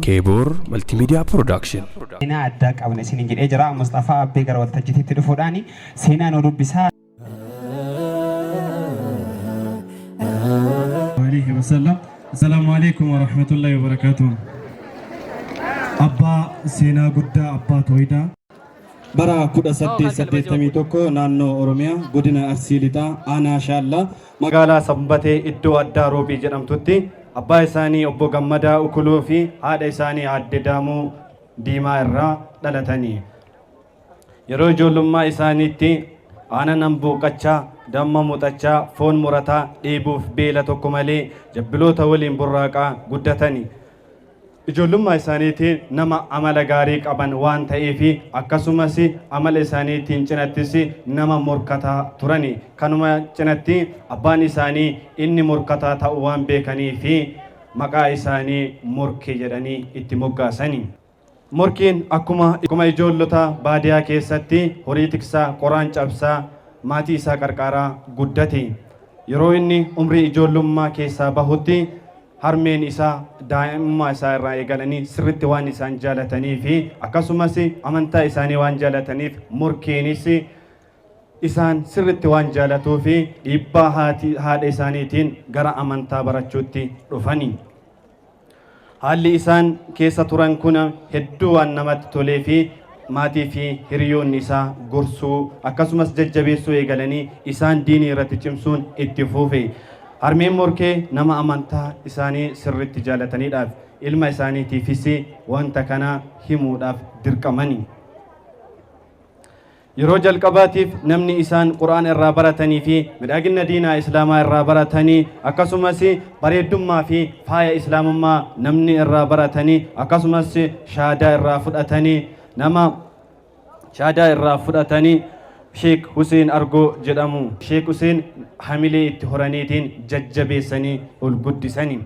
Keeboor Multimedia Production. Seenaa addaa qabna isiniin jedhee jira. Musxafaa Abbee gara waltajjiitti dhufuudhaan seenaa nu dubbisaa. Alaihi wasallam. Assalamu alaikum warahmatullahi wabarakatuh. Abbaa seenaa guddaa, abbaa tooyidaa. Bara 1881 naannoo Oromiyaa godina Arsii Lixaa aanaa Shaallaa magaalaa Sanbatee iddoo addaa Roobii jedhamtutti abbaa isaanii obbo Gammadaa Ukuluu fi haadha isaanii aadde Daamuu Diimaa irraa dhalatanii. Yeroo ijoollummaa isaaniitti aanan hambuuqqachaa, damma muxachaa, foon murataa, dheebuuf beela tokko malee jabbiloota waliin burraaqaa guddatani. Ijoollummaa isaaniitiin nama amala gaarii qaban waan ta'eef akkasumas amala isaaniitiin cinattis nama morkataa turani. Kanuma cinatti abbaan isaanii inni morkataa ta'uu waan beekaniif maqaa isaanii Morkee jedhanii itti moggaasani. Morkiin akkuma ijoollota baadiyaa keessatti horii tiksaa, qoraan cabsaa, maatii isaa qarqaaraa guddate. Yeroo inni umrii ijoollummaa keessaa bahutti harmeen isaa daa'imummaa isaa irraa eegalanii sirriitti waan isaan jaalatanii fi akkasumas amantaa isaanii waan jaalataniif Morkiinis isaan sirriitti waan jaalatuu fi dhiibbaa haadha isaaniitiin gara amantaa barachuutti dhufani. Haalli isaan keessa turan kun hedduu waan namatti tolee fi maatii fi hiriyoonni isaa gorsuu akkasumas jajjabeessuu eegalanii isaan diinii irratti cimsuun itti fufe. Harmeen Morkee nama amantaa isaanii sirriitti jaalataniidhaaf ilma isaaniitiifis wanta kana himuudhaaf dirqamani. Yeroo jalqabaatiif namni isaan Qur'aana irraa baratanii fi midhaagina diinaa Islaamaa irraa baratanii akkasumas bareeddummaa fi faaya Islaamummaa namni irraa baratanii akkasumas shaadaa irraa fudhatanii nama shaadaa irraa fudhatanii Sheek Huseen Argoo jedhamu. Sheek Huseen hamilee itti horaniitiin jajjabeessanii ol guddisani.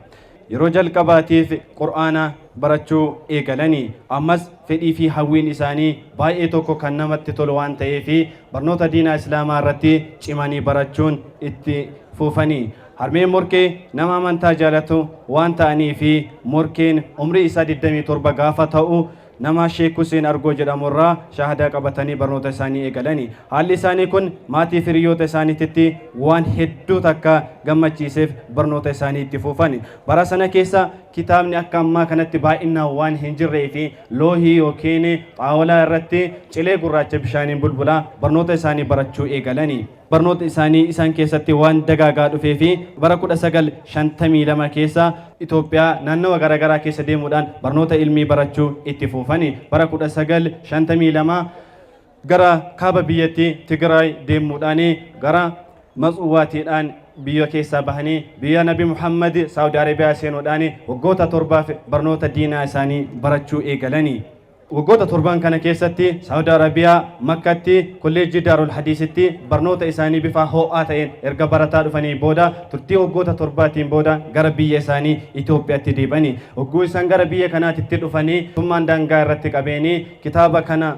Yeroo jalqabaatiif Qur'aana barachuu eegalani. Ammas fedhii fi hawwiin isaanii baay'ee tokko kan namatti tolu waan ta'eef barnoota diinaa Islaamaa irratti cimanii barachuun itti fuufani. Harmeen Morkee nama amantaa jaalatu waan ta'anii fi Morkeen umrii isaa 27 gaafa ta'u nama Sheek Huseen Argoo jedhamu irraa shaahadaa qabatanii barnoota isaanii eegalani. Haalli isaanii kun maatii fi hiriyoota isaaniititti waan hedduu takka gammachiiseef barnoota isaanii itti fuufani. Bara sana keessa kitaabni akka ammaa kanatti baay'inaan waan hin jirree fi loohii yookiin xaawulaa irratti cilee gurraacha bishaaniin bulbulaa barnoota isaanii barachuu eegalani. Barnoota isaanii isaan keessatti waan dagaagaa dhufee fi bara 1952 keessa Itoophiyaa naannawa garaagaraa keessa deemuudhaan barnoota ilmii barachuu itti fuufani. Bara 1952 gara kaaba biyyattii Tigraay deemuudhaan gara Matsuwaatiidhaan biyya keessaa bahanii biyya Nabi Muhammad Saawudi Arabiyaa seenuudhaan waggoota torbaaf barnoota diinaa isaanii barachuu eegalani. Waggoota torban kana keessatti Saawudi Arabiyaa Makkatti kolleejjii Daarul Hadiisitti barnoota isaanii bifa ho'aa ta'een erga barataa dhufanii booda turtii waggoota torbaatiin booda gara biyya isaanii Itoophiyaatti deebi'ani. Hogguu isaan gara biyya kanaatitti dhufanii mootummaan daangaa irratti qabeenii kitaaba kana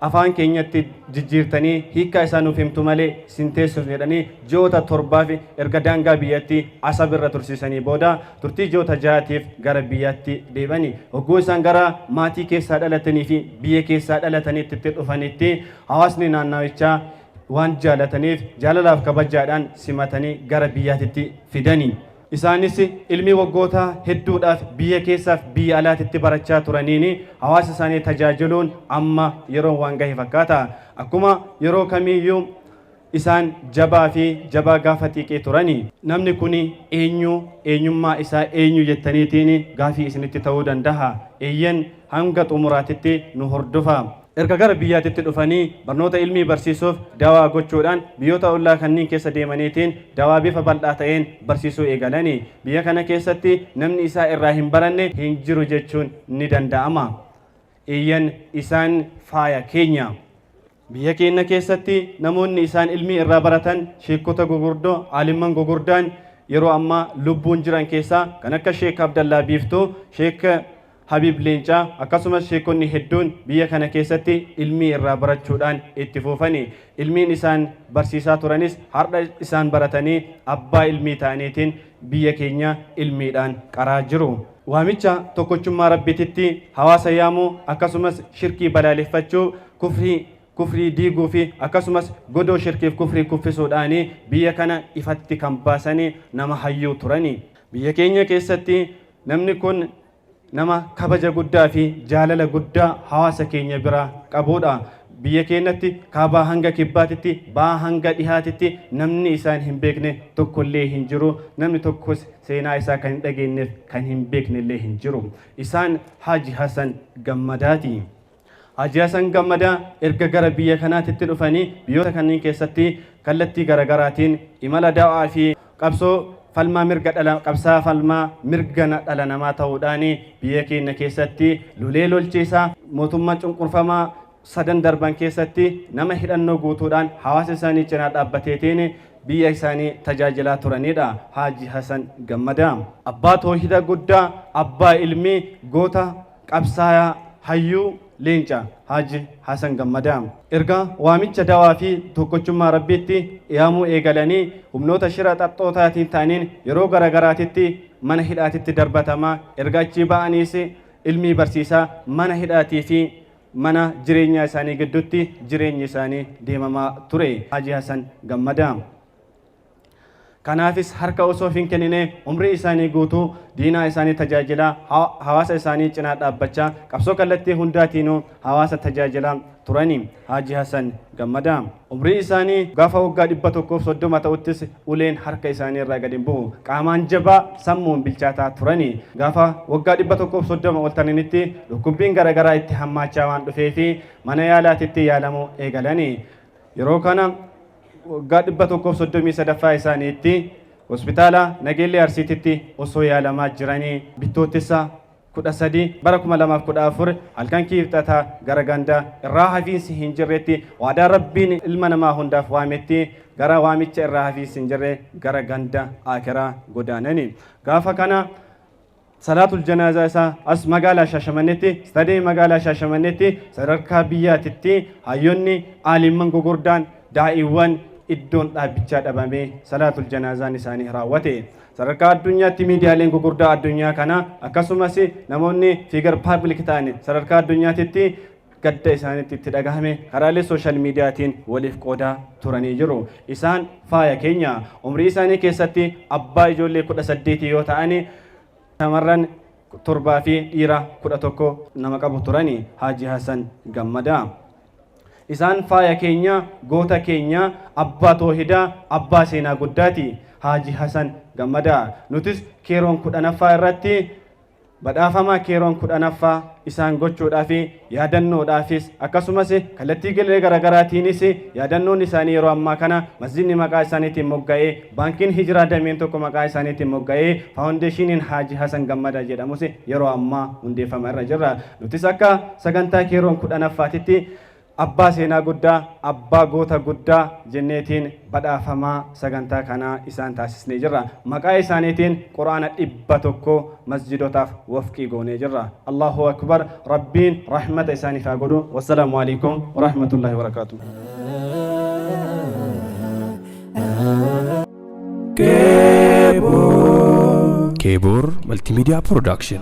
afaan keenyatti jijjiirtanii hiikkaa isaa nuuf himtu malee sin teessisnu jedhanii ji'oota torbaaf erga daangaa biyyattii Asab irra tursiisanii booda turtii ji'oota ja'aatiif gara biyyaatti deebi'ani. Hogguu isaan gara maatii keessaa dhalatanii fi biyya keessaa dhalataniitti itti dhufanitti hawaasni naannawichaa waan jaalataniif jaalalaaf kabajaadhaan simatanii gara biyyaatitti fidani. Isaanis ilmii waggoota hedduudhaaf biyya keessaaf biyya alaatitti barachaa turaniin hawaasa isaanii tajaajiluun amma yeroon waan gahe fakkaata. Akkuma yeroo kamiiyyuu isaan jabaa fi jabaa gaafa xiiqii turani. Namni kun eenyu, eenyummaa isaa eenyu jettaniitiin gaafii isinitti ta'uu danda'a. Eeyyen, hanga xumuraatitti nu hordofaa. Erga gara biyyaatitti dhufanii barnoota ilmii barsiisuuf da'waa gochuudhaan biyyoota ollaa kanniin keessa deemaniitiin da'waa bifa bal'aa ta'een barsiisuu eegalani. Biyya kana keessatti namni isaa irraa hin baranne hin jiru jechuun ni danda'ama. Eeyyan, isaan faaya keenya. Biyya keenna keessatti namoonni isaan ilmii irraa baratan sheekkota gugurdoo, aalimman gugurdaan yeroo ammaa lubbuun jiran keessaa kan akka Sheek Abdallaa Biiftuu, Sheek Habiib Leencaa akkasumas sheekonni hedduun biyya kana keessatti ilmii irraa barachuudhaan itti fuufani. Ilmiin isaan barsiisaa turanis har'a isaan baratanii abbaa ilmii ta'aniitiin biyya keenya ilmiidhaan qaraa jiru. Waamicha tokkochummaa Rabbiititti hawaasa yaamuu, akkasumas shirkii balaaleffachuu, kufrii diiguu fi akkasumas godoo shirkiif kufrii kuffisuudhaan biyya kana ifatti kan baasanii nama hayyuu turani. Biyya keenya keessatti namni kun nama kabaja guddaa fi jaalala guddaa hawaasa keenya bira qabudha. Biyya keenyatti kaabaa hanga kibbaatitti, ba'aa hanga dhihaatitti namni isaan hin beekne tokkollee hin jiru. Namni tokkos seenaa isaa kan hin dhageenyeef kan hin beeknellee hin jiru. Isaan Haaji Hasan Gammadaati. Haaji Hasan Gammadaa erga gara biyya kanaatitti dhufanii biyyoota kanneen keessatti kallattii garaagaraatiin imala da'aa fi qabsoo falmaa mirga dhala qabsaa falmaa mirga dhala namaa ta'uudhaan biyya keenya keessatti lolee lolchiisaa mootummaa cunqurfamaa sadan darban keessatti nama hidhannoo guutuudhaan hawaasa isaanii cinaa dhaabbateetiin biyya isaanii tajaajilaa turanidha. Haaji Hasan Gammadaa. Abbaa toohida guddaa, abbaa ilmii, goota qabsaayaa, hayyuu leenca Haaji Hasan Gammadaa. Erga waamicha dawaa fi tokkochummaa Rabbiitti dhiyaamuu eegalanii humnoota shira xaxxootaatiin ta'aniin yeroo garagaraatitti mana hidhaatitti darbatamaa, erga achii ba'aniis ilmii barsiisaa mana hidhaatii fi mana jireenyaa isaanii gidduutti jireenyi isaanii deemamaa ture. Haaji Hasan Gammadaa. Kanaafis harka osoo hin kennine umrii isaanii guutuu diinaa isaanii tajaajilaa, hawaasa isaanii cinaa dhaabbachaa, qabsoo kallattii hundaatiinuu hawaasa tajaajilaa turani. Haaji Hasan Gammadaa. Umrii isaanii gaafa waggaa 130 ta'uttis uleen harka isaanii irraa gadi hin bu'u. Qaamaan jabaa, sammuun bilchaataa turani. Gaafa waggaa 130 ol ta'anitti dhukkubbiin garaagaraa itti hammaachaa waan dhufeefi mana yaalaatitti yaalamuu eegalani. Yeroo kana waggaa 133ffaa isaaniitti hospitaala Nageellee Arsiititti osoo yaalamaa jiranii Bittootessa 13 bara 2014 halkan kiibxataa gara ganda irraa hafiinsi hin jirretti waadaa Rabbiin ilma namaa hundaaf waametti gara waamicha irraa hafiinsi hin jirre gara ganda akiraa godaanani. Gaafa kana salaatul janaazaa isaa as magaalaa Shaashamanneetti, istaadiyeemii magaalaa Shaashamanneetti, sadarkaa biyyaatitti hayyoonni, aalimman gugurdaan, daa'iiwwan iddoon dhaabbichaa dhabamee salaatul janaazaan isaanii raawwate. Sadarkaa addunyaatti miidiyaaleen gugurdaa addunyaa kana akkasumas namoonni figure public ta'an sadarkaa addunyaatitti gadda isaanitti itti dhagahame karaalee social miidiyaatiin waliif qoodaa turanii jiru. Isaan faaya keenya. Umrii isaanii keessatti abbaa ijoollee 18 yoo ta'an, shamarran 7 fi dhiira 11 nama qabu turani. Haaji Hasan Gammadaa. Isaan faaya keenya, goota keenya, abbaa toohidaa, abbaa seenaa guddaati. Haaji Hasan Gammadaa. Nutis keeroon 10ffaa irratti badhaafamaa keeroon 10ffaa isaan gochuudhaaf, yaadannoodhaafis, akkasumas kallattii galee garaagaraatiinis yaadannoon isaanii yeroo ammaa kana masjidni maqaa isaaniitiin mogga'ee, baankiin Hijiraa dameen tokko maqaa isaaniitiin mogga'ee, faawundeeshiniin Haaji Hasan Gammadaa jedhamus yeroo ammaa hundeeffama irra jirra. Nutis akka sagantaa keeroon 10ffaatitti abbaa seenaa guddaa, abbaa goota guddaa jenneetiin badhaafamaa sagantaa kanaa isaan taasisnee jirra. Maqaa isaaniitiin quraana 100 masjidotaaf wafqii goonee jirra. Allahu akbar! Rabbiin rahmata isaaniif haa godhu. Wassalaamu alaikum warahmatullahi wabarakaatuh. Keebor Multimedia Production.